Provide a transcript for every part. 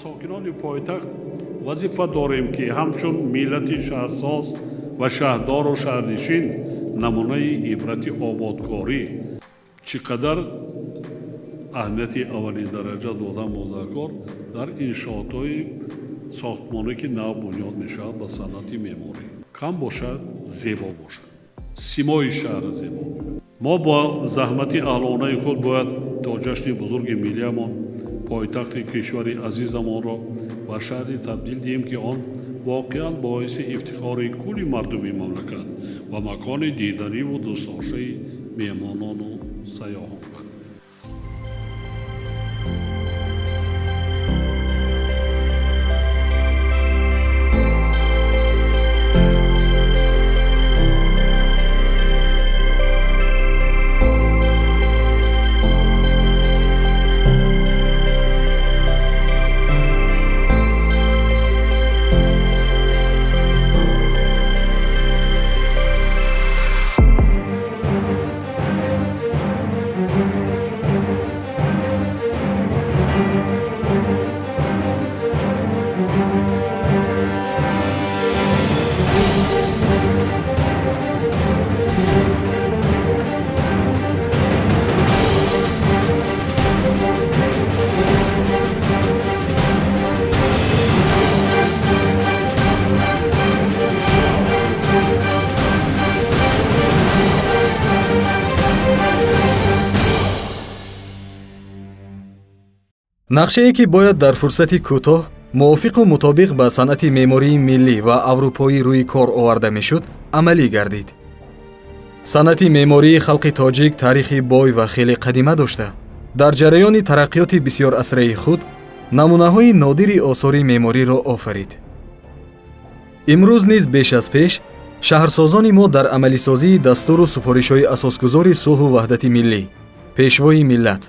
Сокинони пойтахт вазифа дорем, ки ҳамчун миллати шаҳрсоз ва шаҳрдору шаҳрнишин намунаи ибрати ободкорӣ чӣ қадар аҳамияти аввалиндараҷа дода мондакор дар иншоотҳои сохтмонӣ, ки нав бунёд мешавад, ба санъати меъморӣ кам бошад, зебо бошад, симои шаҳра зебо. Мо бо заҳмати аҳлонаи худ бояд то ҷашни бузурги миллиямон пойтахти кишвари азизамонро ба шаҳре табдил диҳем, ки он воқеан боиси ифтихори кулли мардуми мамлакат ва макони диданиву дӯстдоштаи меҳмонону сайёҳон гардад. Нақшае, ки бояд дар фурсати кӯтоҳ мувофиқу мутобиқ ба санъати меъмории миллӣ ва аврупоӣ рӯи кор оварда мешуд, амалӣ гардид. Санъати меъмории халқи тоҷик таърихи бой ва хеле қадима дошта, дар ҷараёни тараққиёти бисёрасраи худ намунаҳои нодири осори меъмориро офарид. Имрӯз низ беш аз пеш шаҳрсозони мо дар амалисозии дастуру супоришҳои асосгузори сулҳу ваҳдати миллӣ, пешвои миллат,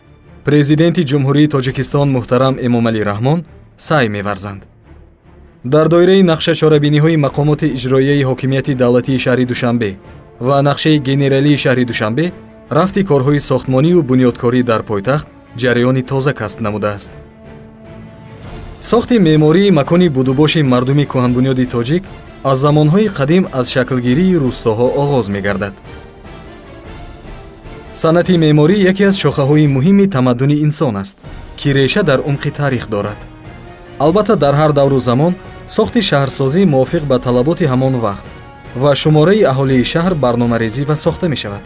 президенти Ҷумҳурии Тоҷикистон муҳтарам Эмомалӣ Раҳмон саъй меварзанд. Дар доираи нақша-чорабиниҳои мақомоти иҷроияи ҳокимияти давлатии шаҳри Душанбе ва нақшаи генералии шаҳри Душанбе рафти корҳои сохтмонию бунёдкорӣ дар пойтахт ҷараёни тоза касб намудааст. Сохти меъмории макони будубоши мардуми кӯҳанбунёди тоҷик аз замонҳои қадим аз шаклгирии рӯстоҳо оғоз мегардад. Санъати меъморӣ яке аз шохаҳои муҳими тамаддуни инсон аст, ки реша дар умқи таърих дорад. Албатта, дар ҳар давру замон сохти шаҳрсозӣ мувофиқ ба талаботи ҳамон вақт ва шумораи аҳолии шаҳр барномарезӣ ва сохта мешавад.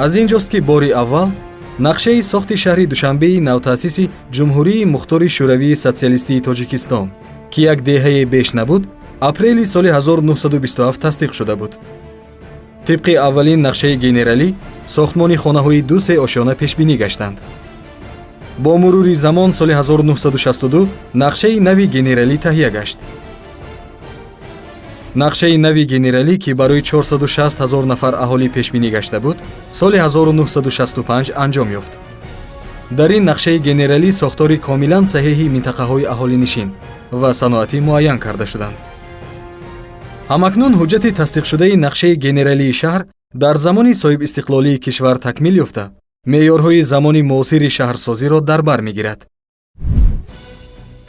Аз ин ҷост, ки бори аввал нақшаи сохти шаҳри Душанбеи навтаъсиси Ҷумҳурии Мухтори Шӯравии Социалистии Тоҷикистон, ки як деҳае беш набуд, апрели соли 1927 тасдиқ шуда буд. Тибқи аввалин нақшаи генералӣ сохтмони хонаҳои ду-се ошёна пешбинӣ гаштанд. Бо мурури замон соли 1962 нақшаи нави генералӣ таҳия гашт. Нақшаи нави генералӣ, ки барои 460 ҳазор нафар аҳолӣ пешбинӣ гашта буд, соли 1965 анҷом ёфт. Дар ин нақшаи генералӣ сохтори комилан саҳеҳи минтақаҳои аҳолинишин ва саноатӣ муайян карда шуданд. Ҳамакнун ҳуҷҷати тасдиқшудаи нақшаи генералии шаҳр дар замони соҳибистиқлолии кишвар такмил ёфта, меъёрҳои замони муосири шаҳрсозиро дар бар мегирад.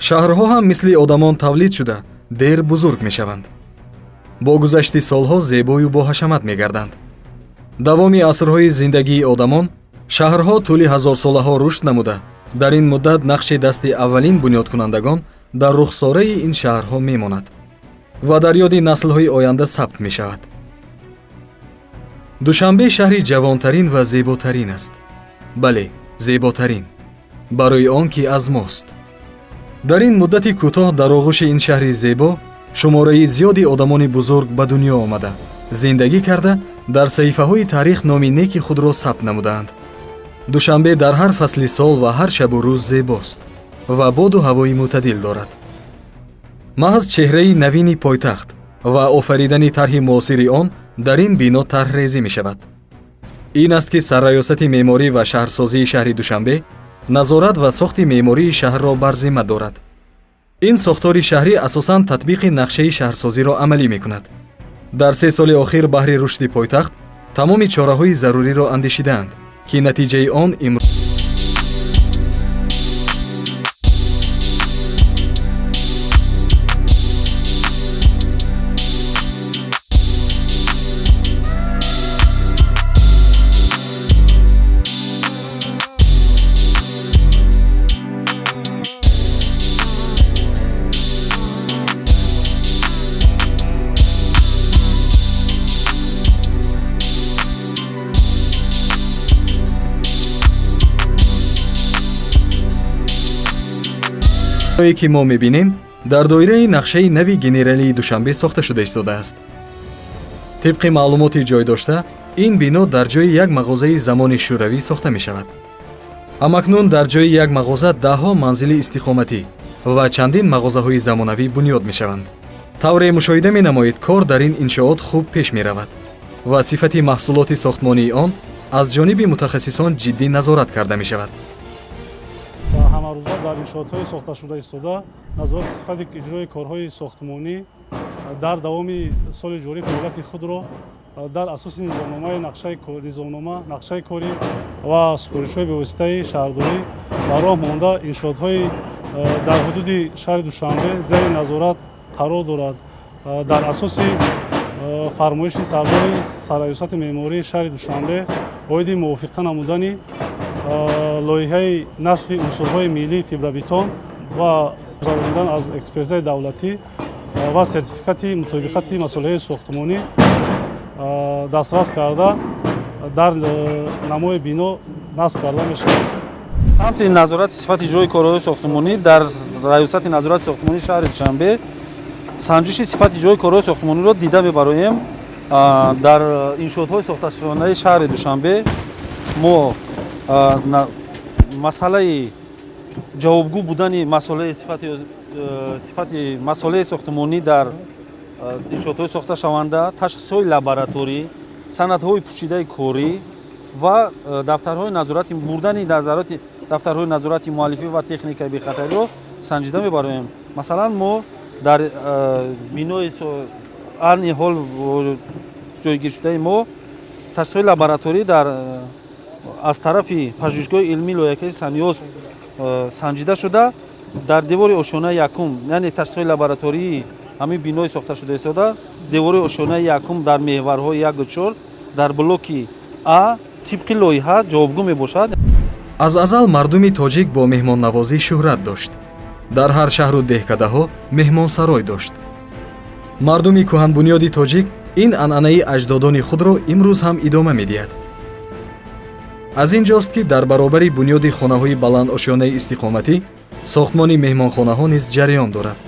Шаҳрҳо ҳам мисли одамон тавлид шуда, дер бузург мешаванд, бо гузашти солҳо зебою боҳашамат мегарданд. Давоми асрҳои зиндагии одамон шаҳрҳо тӯли ҳазорсолаҳо рушд намуда, дар ин муддат нақши дасти аввалин бунёдкунандагон дар рухсораи ин шаҳрҳо мемонад ва дар ёди наслҳои оянда сабт мешавад. Душанбе шаҳри ҷавонтарин ва зеботарин аст. Бале, зеботарин барои он ки аз мост. Дар ин муддати кӯтоҳ дар оғӯши ин шаҳри зебо шумораи зиёди одамони бузург ба дунё омада, зиндагӣ карда, дар саҳифаҳои таърих номи неки худро сабт намудаанд. Душанбе дар ҳар фасли сол ва ҳар шабу рӯз зебост ва боду ҳавои мӯътадил дорад. Маҳз чеҳраи навини пойтахт ва офаридани тарҳи муосири он дар ин бино тарҳрезӣ мешавад. Ин аст, ки Сарраёсати меъморӣ ва шаҳрсозии шаҳри Душанбе назорат ва сохти меъмории шаҳрро бар зимма дорад. Ин сохтори шаҳрӣ асосан татбиқи нақшаи шаҳрсозиро амалӣ мекунад. Дар 3 соли охир баҳри рушди пойтахт тамоми чораҳои заруриро андешидаанд, ки натиҷаи он имрӯз Ки мо мебинем, дар доираи нақшаи нави генералии Душанбе сохта шуда истодааст. Тибқи маълумоти ҷой дошта, ин бино дар ҷои як мағозаи замони шӯравӣ сохта мешавад. Ҳамакнун дар ҷои як мағоза даҳҳо манзили истиқоматӣ ва чандин мағозаҳои замонавӣ бунёд мешаванд. Тавре мушоҳида менамоед, кор дар ин иншоот хуб пеш меравад ва сифати маҳсулоти сохтмонии он аз ҷониби мутахассисон ҷиддӣ назорат карда мешавад. Ҳамарӯза дар иншоотҳои сохташуда истода назорати сифати иҷрои корҳои сохтмонӣ дар давоми соли ҷорӣ фаъолияти худро дар асоси низомномаи низомнома, нақшаи корӣ ва супоришҳои бевоситаи шаҳрдорӣ ба роҳ монда, иншоотҳои дар ҳудуди шаҳри Душанбе зери назорат қарор дорад. Дар асоси фармоиши сардори сарраёсати меъмории шаҳри Душанбе оиди мувофиқа намудани лоиҳаи насби унсурҳои миллии фибробетон ва гузаронидан аз экспертизаи давлатӣ ва сертификати мутобиқати масолеҳи сохтмонӣ дастрас карда, дар намои бино насб карда мешавад. Самти назорати сифати иҷрои корҳои сохтмонӣ дар Раёсати назорати сохтмонии шаҳри Душанбе санҷиши сифати иҷрои корҳои сохтмониро дида мебароем. Дар иншоотҳои сохташавандаи шаҳри Душанбе мо масъалаи ҷавобгӯ будани масолеҳи сифати масолеҳи сохтмонӣ дар иншоотҳои сохташаванда, ташхисҳои лабораторӣ, санадҳои пӯшидаи корӣ ва дафтарҳои назорати бурдани назорати дафтарҳои назорати муаллифӣ ва техникаи бехатариро санҷида мебароем. Масалан, мо дар бинои айни ҳол ҷойгиршудаи мо ташхисҳои лабораторӣ дар аз тарафи пажӯҳишгоҳи илмии лоиҳакии Санёз санҷида шуда, дар девори ошёнаи якум, яъне ташхисҳои лаборатории ҳамин бинои сохташуда истода, девори ошёнаи якум дар меҳварҳои 1-4 дар блоки А тибқи лоиҳа ҷавобгӯ мебошад. Аз азал мардуми тоҷик бо меҳмоннавозӣ шӯҳрат дошт. Дар ҳар шаҳру деҳкадаҳо меҳмонсарой дошт. Мардуми кӯҳанбунёди тоҷик ин анъанаи аҷдодони худро имрӯз ҳам идома медиҳад. Аз ин ҷост, ки дар баробари бунёди хонаҳои баландошёнаи истиқоматӣ сохтмони меҳмонхонаҳо низ ҷараён дорад.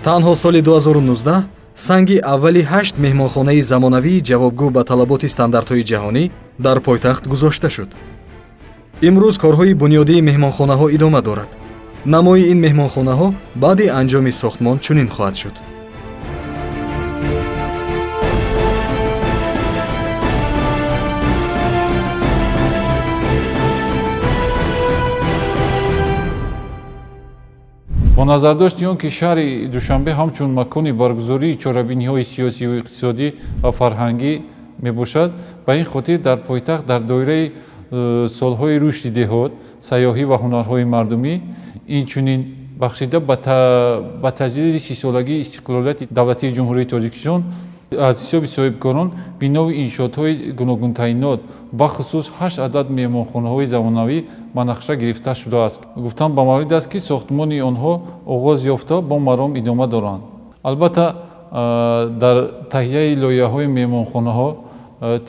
Танҳо соли 2019 санги аввали ҳашт меҳмонхонаи замонавии ҷавобгӯ ба талаботи стандартҳои ҷаҳонӣ дар пойтахт гузошта шуд. Имрӯз корҳои бунёдии меҳмонхонаҳо идома дорад. Намои ин меҳмонхонаҳо баъди анҷоми сохтмон чунин хоҳад шуд. Бо назардошти он ки шаҳри Душанбе ҳамчун макони баргузории чорабиниҳои сиёсию иқтисодӣ ва фарҳангӣ мебошад, ба ин хотир дар пойтахт дар доираи солҳои рушди деҳот, сайёҳӣ ва ҳунарҳои мардумӣ, инчунин бахшида ба таҷлили 30-солагии истиқлолияти давлатии Ҷумҳурии Тоҷикистон аз ҳисоби соҳибкорон бинои иншоотҳои гуногунтаъинот, бахусус ҳашт адад меҳмонхонаҳои замонавӣ ба нақша гирифта шудааст. Гуфтан ба маврид аст, ки сохтмони онҳо оғоз ёфта, бо маром идома доранд. Албатта, дар таҳияи лоиҳаҳои меҳмонхонаҳо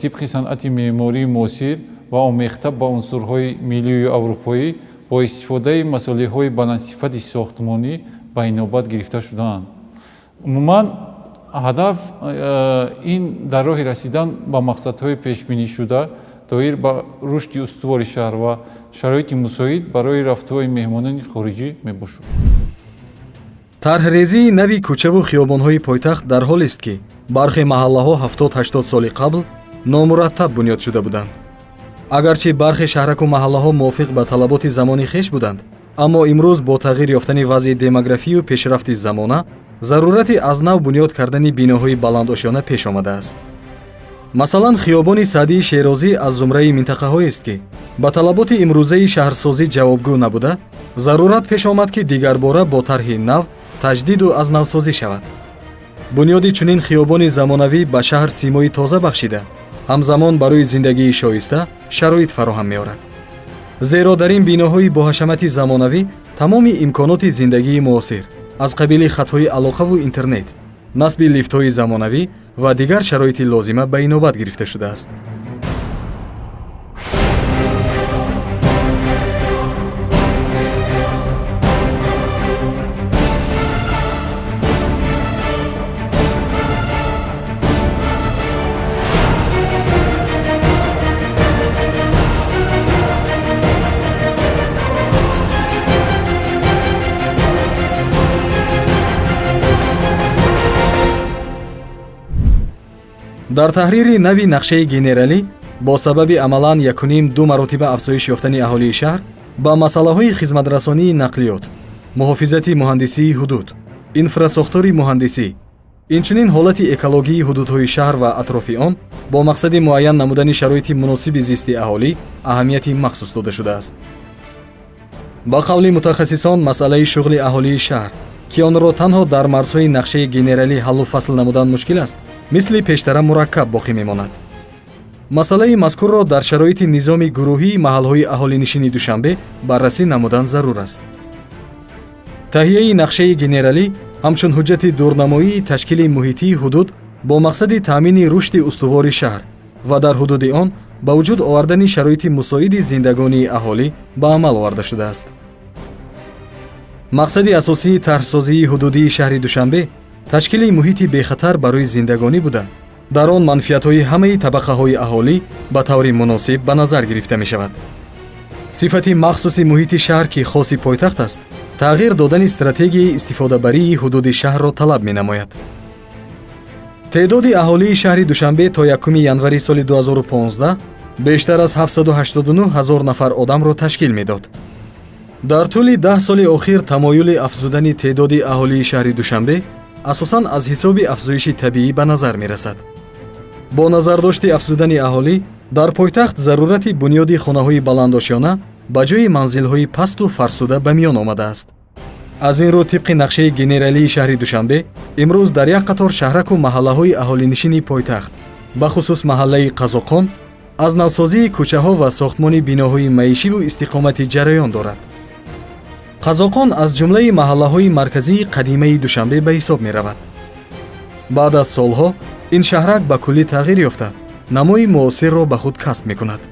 тибқи санъати меъмории муосир ва омехта ба унсурҳои миллию аврупоӣ бо истифодаи масолеҳҳои баландсифати сохтмонӣ ба инобат гирифта шудаанд. Умуман, ҳадаф ин дар роҳи расидан ба мақсадҳои пешбинишуда доир ба рушди устувори шаҳр ва шароити мусоид барои рафтуои меҳмонони хориҷӣ мебошад. Тарҳрезии нави кӯчаву хиёбонҳои пойтахт дар ҳолест, ки бархе маҳаллаҳо 70-80 соли қабл номураттаб бунёд шуда буданд. Агарчи бархе шаҳраку маҳаллаҳо мувофиқ ба талаботи замони хеш буданд, аммо имрӯз бо тағйир ёфтани вазъи демографию пешрафти замона зарурати аз нав бунёд кардани биноҳои баландошёна пеш омадааст. Масалан, хиёбони Саъдии Шерозӣ аз зумраи минтақаҳоест, ки ба талаботи имрӯзаи шаҳрсозӣ ҷавобгӯ набуда, зарурат пеш омад, ки дигарбора бо тарҳи нав таҷдиду аз навсозӣ шавад. Бунёди чунин хиёбони замонавӣ ба шаҳр симои тоза бахшида, ҳамзамон барои зиндагии шоиста шароит фароҳам меорад, зеро дар ин биноҳои боҳашамати замонавӣ тамоми имконоти зиндагии муосир аз қабили хатҳои алоқаву интернет, насби лифтҳои замонавӣ ва дигар шароити лозима ба инобат гирифта шудааст. Дар таҳрири нави нақшаи генералӣ бо сабаби амалан 1,5-2 маротиба афзоиш ёфтани аҳолии шаҳр ба масъалаҳои хизматрасонии нақлиёт, муҳофизати муҳандисии ҳудуд, инфрасохтори муҳандисӣ, инчунин ҳолати экологии ҳудудҳои шаҳр ва атрофи он бо мақсади муайян намудани шароити муносиби зисти аҳолӣ аҳамияти махсус дода шудааст. Ба қавли мутахассисон, масъалаи шуғли аҳолии шаҳр, ки онро танҳо дар марзҳои нақшаи генералӣ ҳаллу фасл намудан мушкил аст, мисли пештара мураккаб боқӣ мемонад. Масъалаи мазкурро дар шароити низоми гурӯҳии маҳалҳои аҳолинишини Душанбе баррасӣ намудан зарур аст. Таҳияи нақшаи генералӣ ҳамчун ҳуҷҷати дурнамоии ташкили муҳитии ҳудуд бо мақсади таъмини рушди устувори шаҳр ва дар ҳудуди он ба вуҷуд овардани шароити мусоиди зиндагонии аҳолӣ ба амал оварда шудааст. Мақсади асосии тарҳсозии ҳудудии шаҳри Душанбе ташкили муҳити бехатар барои зиндагонӣ буда, дар он манфиатҳои ҳамаи табақаҳои аҳолӣ ба таври муносиб ба назар гирифта мешавад. Сифати махсуси муҳити шаҳр, ки хоси пойтахт аст, тағйир додани стратегияи истифодабарии ҳудуди шаҳрро талаб менамояд. Теъдоди аҳолии шаҳри Душанбе то 1 январи соли 2015 бештар аз 789 ҳазор нафар одамро ташкил медод. Дар тӯли 10 соли охир тамоюли афзудани теъдоди аҳолии шаҳри Душанбе асосан аз ҳисоби афзоиши табиӣ ба назар мерасад. Бо назардошти афзудани аҳолӣ дар пойтахт зарурати бунёди хонаҳои баландошёна ба ҷои манзилҳои пасту фарсуда ба миён омадааст. Аз ин рӯ, тибқи нақшаи генералии шаҳри Душанбе, имрӯз дар як қатор шаҳраку маҳаллаҳои аҳолинишини пойтахт, бахусус маҳаллаи Қазоқон, аз навсозии кӯчаҳо ва сохтмони биноҳои маишиву истиқоматӣ ҷараён дорад. Қазоқон аз ҷумлаи маҳаллаҳои марказии қадимаи Душанбе ба ҳисоб меравад. Баъд аз солҳо ин шаҳрак ба куллӣ тағйир ёфта, намои муосирро ба худ касб мекунад.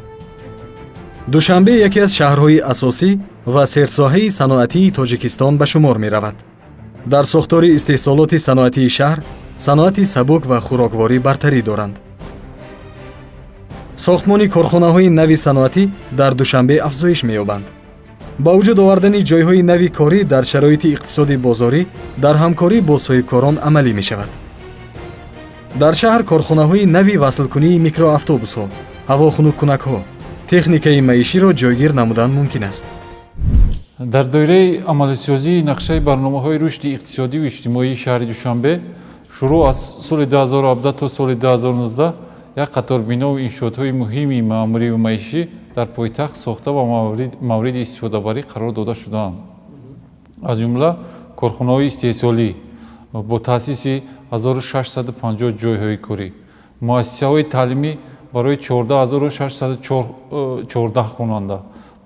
Душанбе яке аз шаҳрҳои асосӣ ва серсоҳаи саноатии Тоҷикистон ба шумор меравад. Дар сохтори истеҳсолоти саноатии шаҳр саноати сабук ва хӯрокворӣ бартарӣ доранд. Сохтмони корхонаҳои нави саноатӣ дар Душанбе афзоиш меёбанд. Ба вуҷуд овардани ҷойҳои нави корӣ дар шароити иқтисоди бозорӣ дар ҳамкорӣ бо соҳибкорон амалӣ мешавад. Дар шаҳр корхонаҳои нави васлкунии микроавтобусҳо, ҳавохунуккунакҳо, техникаи маиширо ҷойгир намудан мумкин аст. Дар доираи амалисозии нақшаи барномаҳои рушди иқтисодиву иҷтимоии шаҳри Душанбе шурӯъ аз соли 2017 то соли 2019 як қатор бинову иншоотҳои муҳими маъмуриву маишӣ дар пойтахт сохта ва мавриди истифодабарӣ қарор дода шудаанд. Аз ҷумла корхонаҳои истеҳсолӣ бо таъсиси 1650 ҷойҳои корӣ, муассисаҳои таълимӣ барои 14614 хонанда,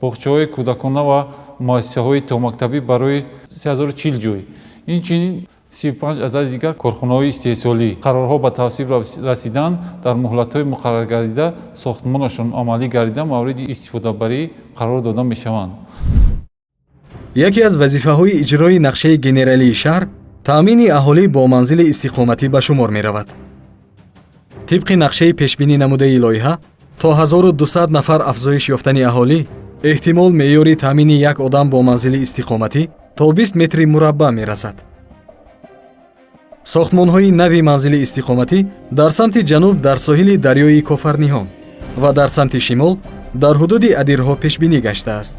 боғчаҳои кӯдакона ва муассисаҳои томактабӣ барои 3040 ҷой, инчунин 35 адади дигар корхонаҳои истеҳсолӣ қарорҳо ба тавсиб расиданд, дар муҳлатҳои муқарраргардида сохтмонашон амалӣ гардида, мавриди истифодабарӣ қарор дода мешаванд. Яке аз вазифаҳои иҷрои нақшаи генералии шаҳр таъмини аҳолӣ бо манзили истиқоматӣ ба шумор меравад. Тибқи нақшаи пешбинӣ намудаи лоиҳа, то 1200 нафар афзоиш ёфтани аҳолӣ эҳтимол меъёри таъмини як одам бо манзили истиқоматӣ то 20 метри мураббаъ мерасад. Сохтмонҳои нави манзили истиқоматӣ дар самти ҷануб дар соҳили дарёи Кофарниҳон ва дар самти шимол дар ҳудуди Адирҳо пешбинӣ гаштааст.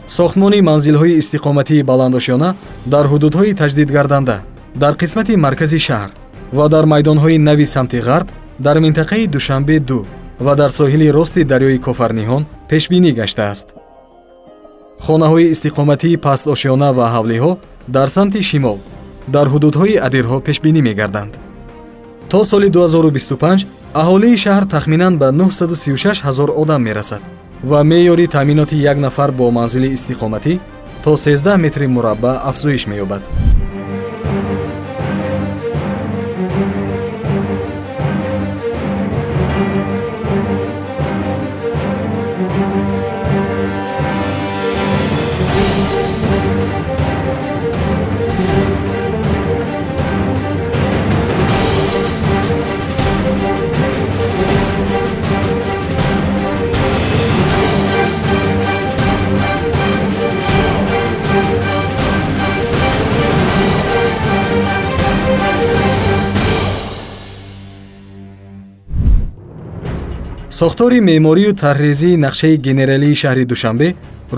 Сохтмони манзилҳои истиқоматии баландошёна дар ҳудудҳои таҷдидгарданда дар қисмати маркази шаҳр ва дар майдонҳои нави самти ғарб дар минтақаи Душанбе 2 ва дар соҳили рости дарёи Кофарниҳон пешбинӣ гаштааст. Хонаҳои истиқоматии пастошёна ва ҳавлиҳо дар самти шимол дар ҳудудҳои Адирҳо пешбинӣ мегарданд. То соли 2025 аҳолии шаҳр тахминан ба 936 ҳазор одам мерасад ва меъёри таъминоти як нафар бо манзили истиқоматӣ то 13 метри мураббаъ афзоиш меёбад. Сохтори меъморию тарҳрезии нақшаи генералии шаҳри Душанбе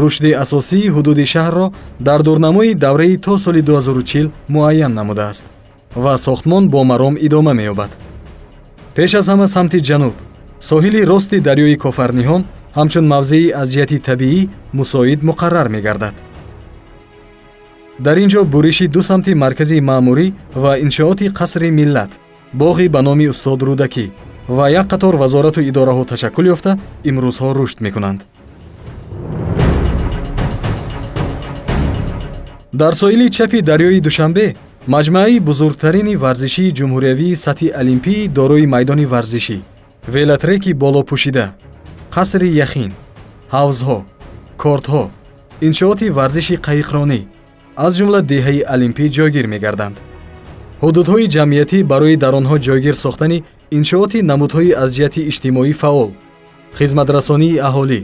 рушди асосии ҳудуди шаҳрро дар дурнамои давраи то соли 2040 муайян намудааст ва сохтмон бо маром идома меёбад. Пеш аз ҳама самти ҷануб, соҳили рости дарёи Кофарниҳон ҳамчун мавзеи аз ҷиҳати табиӣ мусоид муқаррар мегардад. Дар ин ҷо буриши ду самти маркази маъмурӣ ва иншооти Қасри миллат, боғи ба номи устод Рӯдакӣ ва як қатор вазорату идораҳо ташаккул ёфта, имрӯзҳо рушд мекунанд. Дар соҳили чапи дарёи Душанбе маҷмӯаи бузургтарини варзишии ҷумҳуриявии сатҳи олимпӣ дорои майдони варзишӣ, велотреки болопӯшида, қасри яхин, ҳавзҳо, кортҳо, иншооти варзиши қаиқронӣ, аз ҷумла деҳаи олимпӣ ҷойгир мегарданд. Ҳудудҳои ҷамъиятӣ барои дар онҳо ҷойгир сохтани иншооти намудҳои аз ҷиҳати иҷтимоӣ фаъол, хизматрасонии аҳолӣ,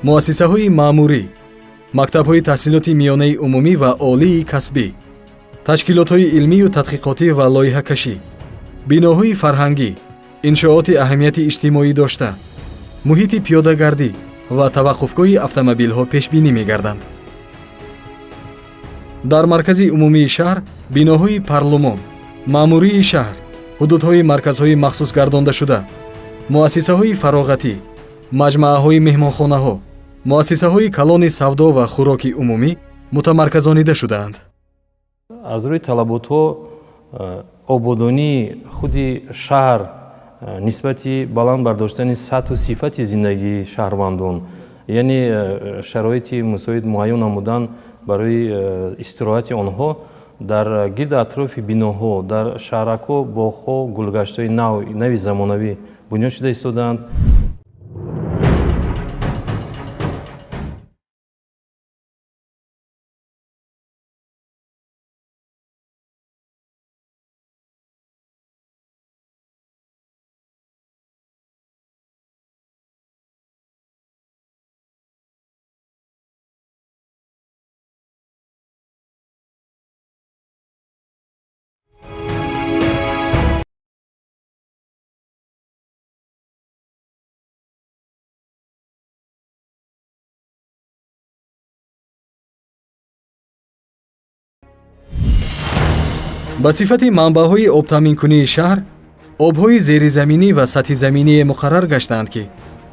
муассисаҳои маъмурӣ, мактабҳои таҳсилоти миёнаи умумӣ ва олии касбӣ, ташкилотҳои илмию тадқиқотӣ ва лоиҳакашӣ, биноҳои фарҳангӣ, иншооти аҳамияти иҷтимоӣ дошта, муҳити пиёдагардӣ ва таваққуфгоҳи автомобилҳо пешбинӣ мегарданд. Дар маркази умумии шаҳр биноҳои парлумон, маъмурии шаҳр, ҳудудҳои марказҳои махсус гардондашуда, муассисаҳои фароғатӣ, маҷмӯаҳои меҳмонхонаҳо, муассисаҳои калони савдо ва хӯроки умумӣ мутамарказонида шудаанд. Аз рӯи талаботҳо ободонии худи шаҳр нисбати баланд бардоштани сатҳу сифати зиндагии шаҳрвандон, яъне шароити мусоид муҳайё намудан барои истироҳати онҳо дар гирду атрофи биноҳо, дар шаҳракҳо, боғҳо, гулгаштҳои нави замонавӣ бунёд шуда истодаанд. Ба сифати манбаъҳои обтаъминкунии шаҳр обҳои зеризаминӣ ва сатҳизаминие муқаррар гаштаанд, ки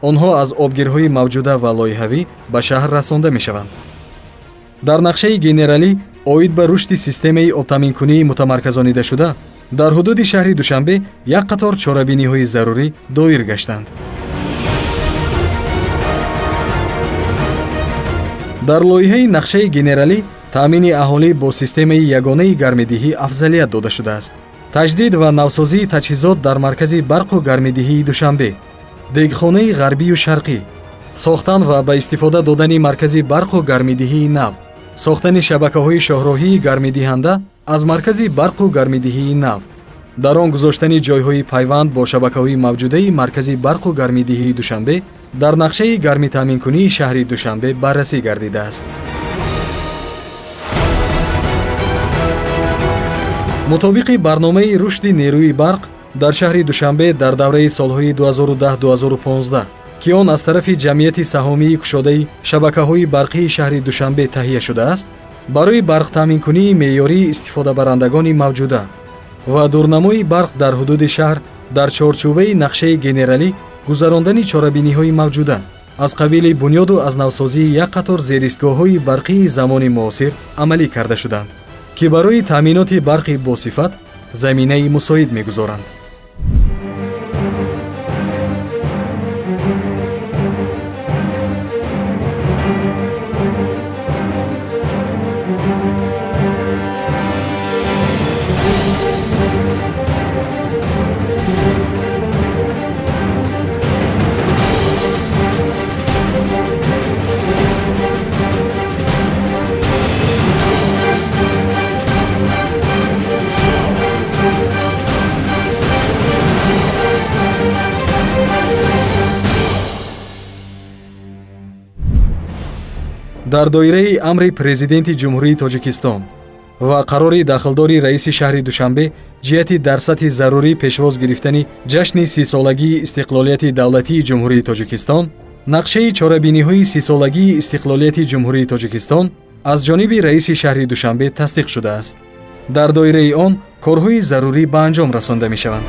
онҳо аз обгирҳои мавҷуда ва лоиҳавӣ ба шаҳр расонда мешаванд. Дар нақшаи генералӣ оид ба рушди системаи обтаъминкунии мутамарказонидашуда дар ҳудуди шаҳри Душанбе як қатор чорабиниҳои зарурӣ доир гаштанд. Дар лоиҳаи нақшаи генералӣ таъмини аҳолӣ бо системаи ягонаи гармидиҳӣ афзалият дода шудааст. Таҷдид ва навсозии таҷҳизот дар маркази барқу гармидиҳии Душанбе, дегхонаи ғарбию шарқӣ, сохтан ва ба истифода додани маркази барқу гармидиҳии нав, сохтани шабакаҳои шоҳроҳии гармидиҳанда аз маркази барқу гармидиҳии нав, дар он гузоштани ҷойҳои пайванд бо шабакаҳои мавҷудаи маркази барқу гармидиҳии Душанбе дар нақшаи гармитаъминкунии шаҳри Душанбе баррасӣ гардидааст. Мутобиқи барномаи рушди нерӯи барқ дар шаҳри Душанбе дар давраи солҳои 2010-2015, ки он аз тарафи ҷамъияти саҳомии кушодаи шабакаҳои барқии шаҳри Душанбе таҳия шудааст, барои барқтаъминкунии меъёрии истифодабарандагони мавҷуда ва дурнамои барқ дар ҳудуди шаҳр дар чорчӯбаи нақшаи генералӣ гузарондани чорабиниҳои мавҷуда аз қабили бунёду аз навсозии як қатор зеристгоҳҳои барқии замони муосир амалӣ карда шуданд, ки барои таъминоти барқи босифат заминаи мусоид мегузоранд. Дар доираи амри Президенти Ҷумҳурии Тоҷикистон Ва қарори дахлдори раиси шаҳри Душанбе ҷиҳати дар сатҳи зарурӣ пешвоз гирифтани ҷашни 30-солагии истиқлолияти давлатии Ҷумҳурии Тоҷикистон, нақшаи чорабиниҳои 30-солагии истиқлолияти Ҷумҳурии Тоҷикистон аз ҷониби раиси шаҳри Душанбе тасдиқ шудааст. Дар доираи он корҳои зарурӣ ба анҷом расонда мешаванд.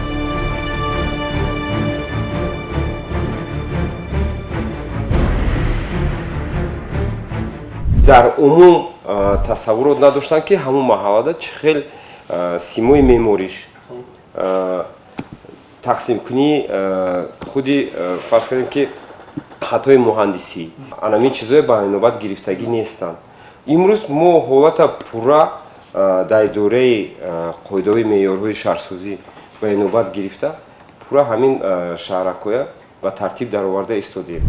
Дар умум тасаввурот надоштанд, ки ҳамун маҳаллада чӣ хел симои меъмориш, тақсимкунии худи, фарз кардем, ки хатои муҳандисӣ, анамин чизое ба инобат гирифтагӣ нестанд. Имрӯз мо ҳолата пурра дар доираи қоидаҳои меъёрҳои шаҳрсозӣ ба инобат гирифта, пурра ҳамин шаҳракҳоя ба тартиб дароварда истодем.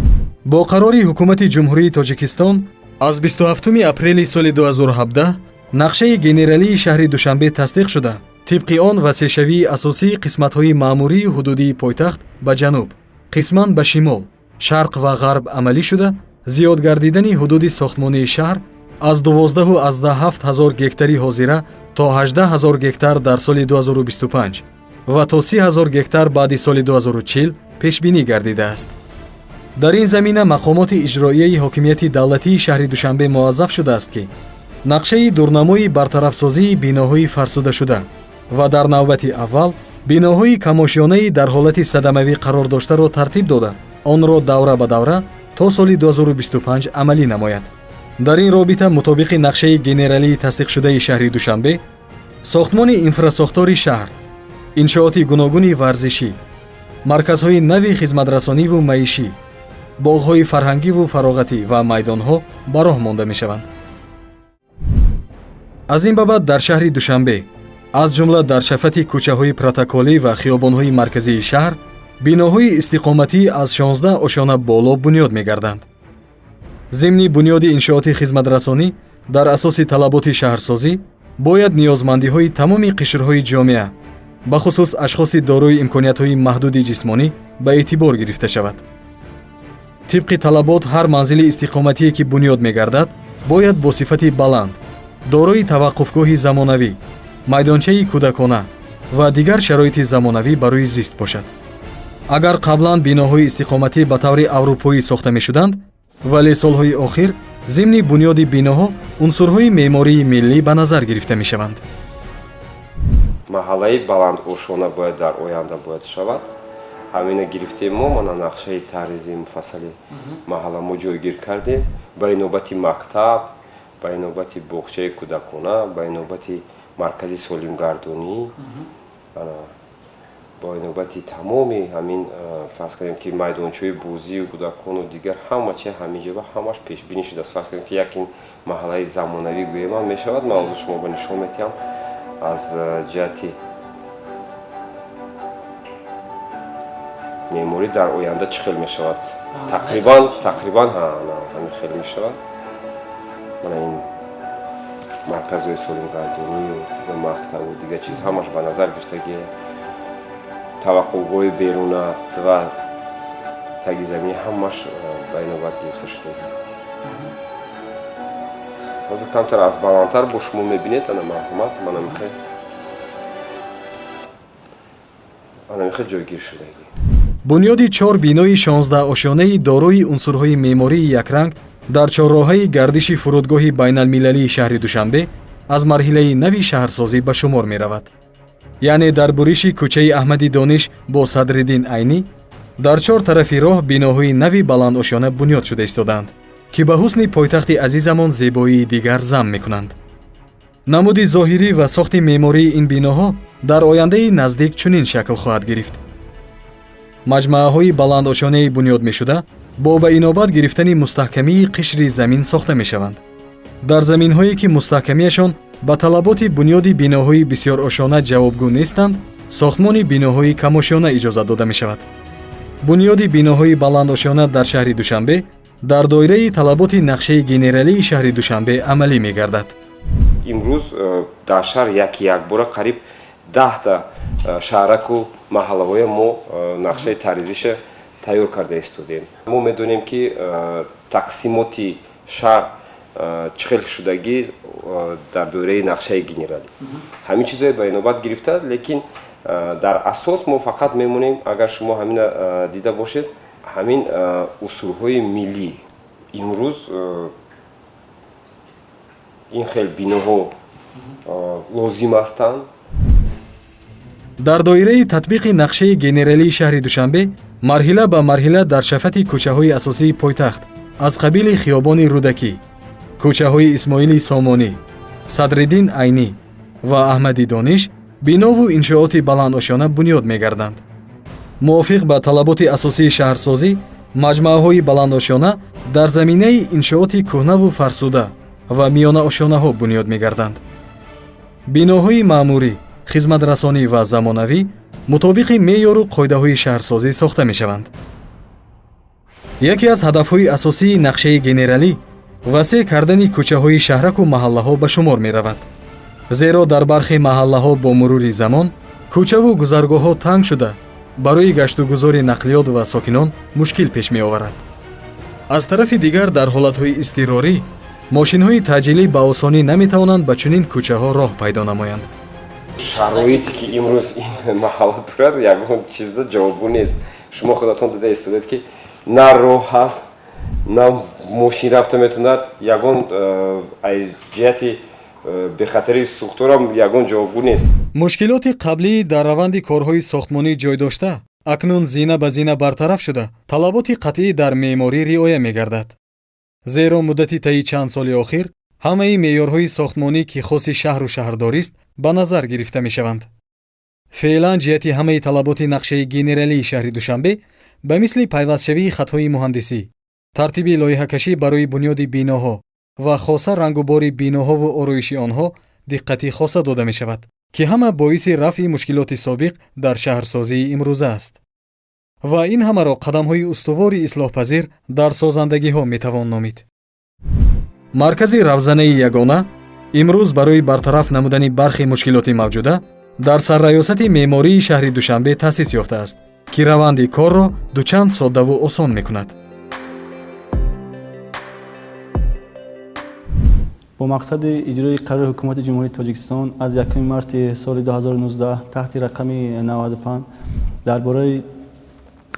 Бо қарори Ҳукумати Ҷумҳурии Тоҷикистон аз 27 апрели соли 2017 нақшаи генералии шаҳри Душанбе тасдиқ шуда, тибқи он васеъшавии асосии қисматҳои маъмурии ҳудудии пойтахт ба ҷануб, қисман ба шимол, шарқ ва ғарб амалӣ шуда, зиёд гардидани ҳудуди сохтмонии шаҳр аз 12,7 ҳазор гектари ҳозира то 18 ҳазор гектар дар соли 2025 ва то 30 ҳазор гектар баъди соли 2040 пешбинӣ гардидааст. Дар ин замина мақомоти иҷроияи ҳокимияти давлатии шаҳри Душанбе муаззаф шудааст, ки нақшаи дурнамои бартарафсозии биноҳои фарсудашуда ва дар навбати аввал биноҳои камошёнаи дар ҳолати садамавӣ қарор доштаро тартиб дода, онро давра ба давра то соли 2025 амалӣ намояд. Дар ин робита мутобиқи нақшаи генералии тасдиқшудаи шаҳри Душанбе сохтмони инфрасохтори шаҳр, иншооти гуногуни варзишӣ, марказҳои нави хизматрасониву маишӣ, боғҳои фарҳангиву фароғатӣ ва майдонҳо ба роҳ монда мешаванд. Аз ин ба баъд дар шаҳри Душанбе, аз ҷумла дар шафати кӯчаҳои протоколӣ ва хиёбонҳои марказии шаҳр, биноҳои истиқоматӣ аз 16 ошёна боло бунёд мегарданд. Зимни бунёди иншооти хизматрасонӣ дар асоси талаботи шаҳрсозӣ бояд ниёзмандиҳои тамоми қишрҳои ҷомеа, бахусус ашхоси дорои имкониятҳои маҳдуди ҷисмонӣ, ба эътибор гирифта шавад. Тибқи талабот ҳар манзили истиқоматие, ки бунёд мегардад, бояд бо сифати баланд, дорои таваққуфгоҳи замонавӣ, майдончаи кӯдакона ва дигар шароити замонавӣ барои зист бошад. Агар қаблан биноҳои истиқоматӣ ба таври аврупоӣ сохта мешуданд, вале солҳои охир зимни бунёди биноҳо унсурҳои меъмории миллӣ ба назар гирифта мешаванд. Маҳаллаи баландошона бояд дар оянда бояд шавад. Ҳамина гирифтем мо, мана нақшаи тарзи муфассали маҳалла мо ҷойгир кардем, ба инобати мактаб, ба инобати боғчаи кӯдакона, ба инобати маркази солимгардонӣ, бо инобати тамоми ҳамин, фарз кардем, ки майдончаҳои бозию кӯдакону дигар ҳама чи ҳамин ҷоба ҳамаш пешбинӣ шудааст. Фарз кардем, ки як ин маҳаллаи замонавӣ гӯем мешавад. Ман ҳозир шумо ба нишон медиҳам аз ҷиҳати меъморӣ дар оянда чӣ хел мешавад. Тақрибан ҳамин хел мешавад. Мана ин марказҳои солимгардонию мактабу дигар чиз ҳамаш ба назар гирифтагӣ, таваққуфгоҳи беруна ва таги заминӣ ҳамаш ба инобат гирифта шудагӣ. Ҳозир камтар аз баландтар бо шумо мебинед, ана марҳамат, мана михел ҷойгир шудагӣ. Бунёди чор бинои 16-ошёнаи дорои унсурҳои меъмории якранг дар чорроҳаи гардиши фурудгоҳи байналмилалии шаҳри Душанбе аз марҳилаи нави шаҳрсозӣ ба шумор меравад. Яъне дар буриши кӯчаи Аҳмади Дониш бо Садриддин Айнӣ дар чор тарафи роҳ биноҳои нави баландошёна бунёд шуда истодаанд, ки ба ҳусни пойтахти азизамон зебоии дигар зам мекунанд. Намуди зоҳирӣ ва сохти меъмории ин биноҳо дар ояндаи наздик чунин шакл хоҳад гирифт. Маҷмӯаҳои баландошёнаи бунёд мешуда бо ба инобат гирифтани мустаҳкамии қишри замин сохта мешаванд. Дар заминҳое, ки мустаҳкамиашон ба талаботи бунёди биноҳои бисёрошёна ҷавобгӯ нестанд, сохтмони биноҳои камошёна иҷозат дода мешавад. Бунёди биноҳои баландошёна дар шаҳри Душанбе дар доираи талаботи нақшаи генералии шаҳри Душанбе амалӣ мегардад. Имрӯз дар шаҳр яки якбора қариб 10та шаҳраку маҳаллаҳоя мо нақшаи тарзиша тайёр карда истодем. Мо медонем, ки тақсимоти шаҳр чӣ хел шудагӣ, Дар доираи нақшаи генералӣ ҳамин чизое ба инобат гирифта, лекин дар асос мо фақат мемонем, агар шумо ҳамина дида бошед, ҳамин усулҳои миллӣ. Имрӯз ин хел биноҳо лозим ҳастанд. Дар доираи татбиқи нақшаи генералии шаҳри Душанбе марҳила ба марҳила дар шафати кӯчаҳои асосии пойтахт аз қабили хиёбони Рӯдакӣ, кӯчаҳои Исмоили Сомонӣ, Садриддин Айнӣ ва Аҳмади Дониш бинову иншооти баландошёна бунёд мегарданд. Мувофиқ ба талаботи асосии шаҳрсозӣ, маҷмӯаҳои баландошёна дар заминаи иншооти кӯҳнаву фарсуда ва миёнаошёнаҳо бунёд мегарданд. Биноҳои маъмурӣ, хизматрасонӣ ва замонавӣ мутобиқи меъёру қоидаҳои шаҳрсозӣ сохта мешаванд. Яке аз ҳадафҳои асосии нақшаи генералӣ васеъ кардани кӯчаҳои шаҳраку маҳаллаҳо ба шумор меравад. Зеро дар бархе маҳаллаҳо бо мурури замон кӯчаву гузаргоҳҳо танг шуда, барои гаштугузори нақлиёт ва сокинон мушкил пеш меоварад. Аз тарафи дигар, дар ҳолатҳои изтирорӣ мошинҳои таъҷилӣ ба осонӣ наметавонанд ба чунин кӯчаҳо роҳ пайдо намоянд. Шароите ки имрӯз ин маҳалла дорад, ягон чизда ҷавобгӯ нест. Шумо худатон дида истодед, ки на роҳ ҳаст, на мошин рафта метавонад, ягон аз ҷиҳати бехатарии сӯхторам ягон ҷавобгӯ нест. Мушкилоти қаблӣ дар раванди корҳои сохтмонӣ ҷой дошта, акнун зина ба зина бартараф шуда, талаботи қатъӣ дар меъморӣ риоя мегардад. Зеро муддати таи чанд соли охир ҳамаи меъёрҳои сохтмонӣ, ки хоси шаҳру шаҳрдорист, ба назар гирифта мешаванд. Феълан ҷиҳати ҳамаи талаботи нақшаи генералии шаҳри Душанбе ба мисли пайвастшавии хатҳои муҳандисӣ, тартиби лоиҳакашӣ барои бунёди биноҳо ва хоса рангубори биноҳову ороиши онҳо диққати хоса дода мешавад, ки ҳама боиси рафъи мушкилоти собиқ дар шаҳрсозии имрӯза аст. Ва ин ҳамаро қадамҳои устувори ислоҳпазир дар созандагиҳо метавон номид. Маркази равзанаи ягона имрӯз барои бартараф намудани бархе мушкилоти мавҷуда дар сарраёсати меъмории шаҳри Душанбе таъсис ёфтааст, ки раванди корро дучанд соддаву осон мекунад. Бо мақсади иҷрои қарори Ҳукумати Ҷумҳурии Тоҷикистон аз 1 марти соли 2019 таҳти рақами 95 дар бораи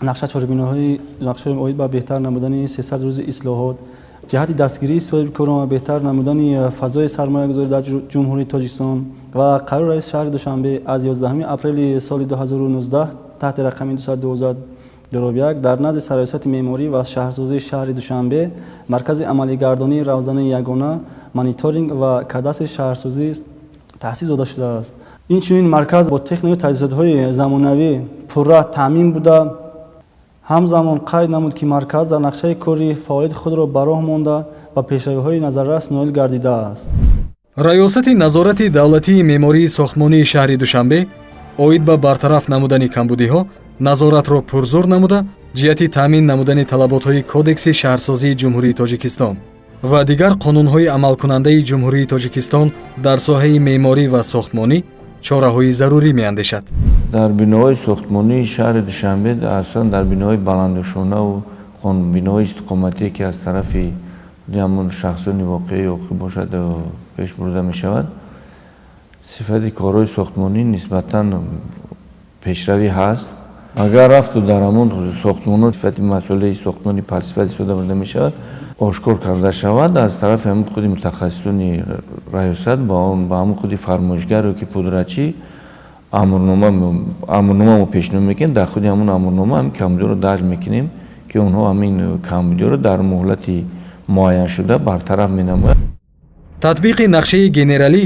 нақша чорабиниҳои нақшаи оид ба беҳтар намудани 300 рӯзи ислоҳот ҷиҳати дастгирии соҳибкорон ва беҳтар намудани фазои сармоягузорӣ дар Ҷумҳурии Тоҷикистон ва қарори раиси шаҳри Душанбе аз 11 апрели соли 2019 таҳти рақами 212/1 дар назди сарраёсати меъморӣ ва шаҳрсозии шаҳри Душанбе маркази амалигардонии равзанаи ягона, мониторинг ва кадастри шаҳрсозӣ таъсис дода шудааст. Инчунин марказ бо техникаю таҷҳизотҳои замонавӣ пурра таъмин буда, ҳамзамон қайд намуд, ки марказ дар нақшаи кори фаъолияти худро ба роҳ монда ба пешравиҳои назаррас ноил гардидааст. Раёсати назорати давлатии меъмории сохтмонии шаҳри Душанбе оид ба бартараф намудани камбудиҳо назоратро пурзур намуда, ҷиҳати таъмин намудани талаботҳои Кодекси шаҳрсозии Ҷумҳурии Тоҷикистон ва дигар қонунҳои амалкунандаи Ҷумҳурии Тоҷикистон дар соҳаи меъморӣ ва сохтмонӣ чораҳои зарурӣ меандешад. Дар биноҳои сохтмонии шаҳри Душанбе, асосан дар биноҳои баландошёнаву биноҳои истиқоматие, ки аз тарафи ҳамон шахсони воқеӣ ҳуқуқӣ бошад, пеш бурда мешавад, сифати корҳои сохтмонӣ нисбатан пешравӣ ҳаст. Агар рафту дар ҳамон сохтмонҳо сифати масъулияи сохтмонӣ пастсифат истифода бурда мешавад, ошкор карда шавад аз тарафи ҳамин худи мутахассисони раёсат ба ҳамон худи фармоишгар ё ки пудрачӣ амрнома мо пешниҳод мекунем. Дар худи ҳамон амрнома ҳамин камбудиҳоро дарҷ мекунем, ки онҳо ҳамин камбудиҳоро дар муҳлати муайяншуда бартараф менамоянд. Татбиқи нақшаи генералӣ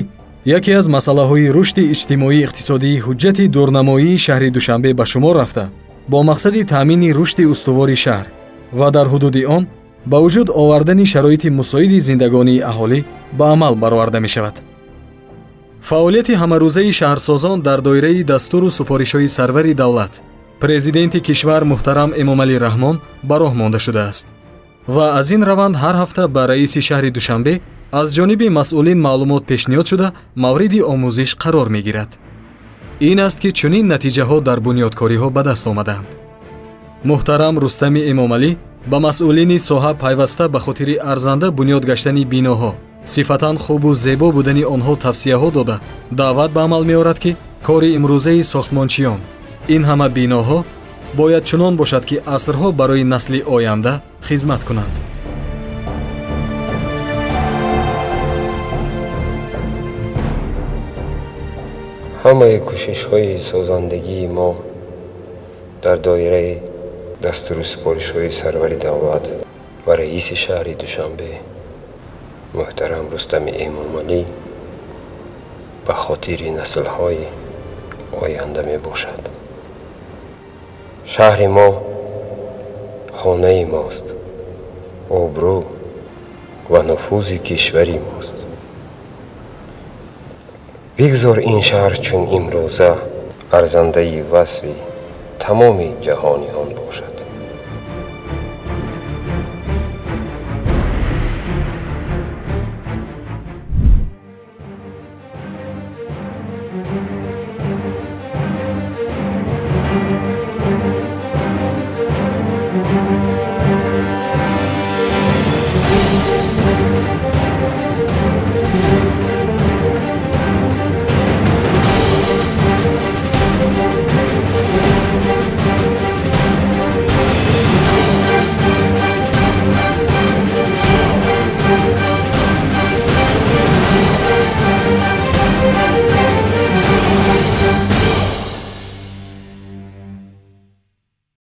яке аз масъалаҳои рушди иҷтимоӣ иқтисодии ҳуҷҷати дурнамоии шаҳри Душанбе ба шумор рафта, бо мақсади таъмини рушди устувори шаҳр ва дар ҳудуди он ба вуҷуд овардани шароити мусоиди зиндагонии аҳолӣ ба амал бароварда мешавад. Фаъолияти ҳамарӯзаи шаҳрсозон дар доираи дастуру супоришҳои сарвари давлат, президенти кишвар муҳтарам Эмомалӣ Раҳмон ба роҳ монда шудааст ва аз ин раванд ҳар ҳафта ба раиси шаҳри Душанбе аз ҷониби масъулин маълумот пешниҳод шуда, мавриди омӯзиш қарор мегирад. Ин аст, ки чунин натиҷаҳо дар бунёдкориҳо ба даст омадаанд. Муҳтарам Рустами Эмомалӣ ба масъулини соҳа пайваста ба хотири арзанда бунёд гаштани биноҳо Сифатан хубу зебо будани онҳо тавсияҳо дода, даъват ба амал меорад, ки кори имрӯзаи сохтмончиён, ин ҳама биноҳо бояд чунон бошад, ки асрҳо барои насли оянда хизмат кунанд. Ҳамаи кӯшишҳои созандагии мо дар доираи дастуру супоришҳои сарвари давлат ва раиси шаҳри Душанбе муҳтарам Рустами Эмомалӣ ба хотири наслҳои оянда мебошад. Шаҳри мо хонаи мост, обрӯ ва нуфузи кишвари мост. Бигзор ин шаҳр чун имрӯза арзандаи васфи тамоми ҷаҳониён бошад.